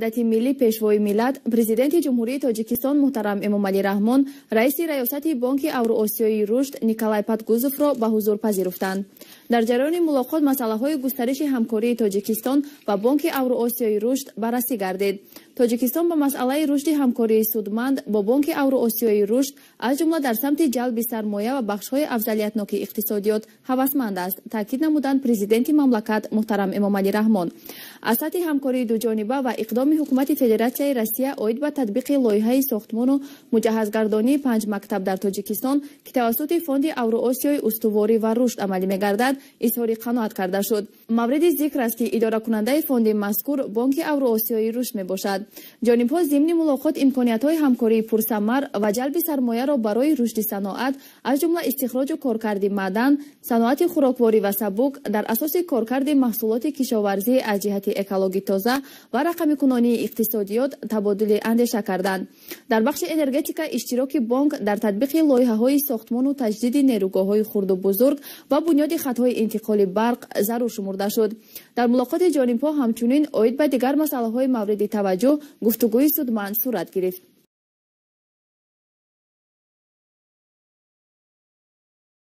Ваҳдати Миллӣ, Пешвои миллат, Президенти Ҷумҳурии Тоҷикистон муҳтарам Эмомалӣ Раҳмон раиси раёсати Бонки Авруосиёии рушд Николай Подгузовро ба ҳузур пазируфтанд. Дар ҷараёни мулоқот масъалаҳои густариши ҳамкории Тоҷикистон ва Бонки Авруосиёии рушд баррасӣ гардид. Тоҷикистон ба масъалаи рушди ҳамкории судманд бо Бонки Авруосиёии рушд, аз ҷумла дар самти ҷалби сармоя ва бахшҳои афзалиятноки иқтисодиёт ҳавасманд аст, таъкид намуданд Президенти мамлакат муҳтарам Эмомалӣ Раҳмон. Аз сатҳи ҳамкории дуҷониба ва иқдоми ҳукумати Федератсияи Россия оид ба татбиқи лоиҳаи сохтмону муҷаҳҳазгардонии 5 мактаб дар Тоҷикистон, ки тавассути Фонди Авруосиёи устуворӣ ва рушд амалӣ мегардад, изҳори қаноат карда шуд. Мавриди зикр аст, ки идоракунандаи фонди мазкур Бонки Авруосиёи рушд мебошад. Ҷонибҳо зимни мулоқот имкониятҳои ҳамкории пурсамар ва ҷалби сармояро барои рушди саноат, аз ҷумла истихроҷу коркарди маъдан, саноати хӯрокворӣ ва сабук дар асоси коркарди маҳсулоти кишоварзӣ аз ҷиҳати экологӣ тоза ва рақамикунонии иқтисодиёт табодули андеша карданд. Дар бахши энергетика иштироки бонк дар татбиқи лоиҳаҳои сохтмону таҷдиди нерӯгоҳҳои хурду бузург ва бунёди хатҳои интиқоли барқ зарур шумурда шуд. Дар мулоқоти ҷонибҳо ҳамчунин оид ба дигар масъалаҳои мавриди таваҷҷӯҳ гуфтугӯи судманд сурат гирифт.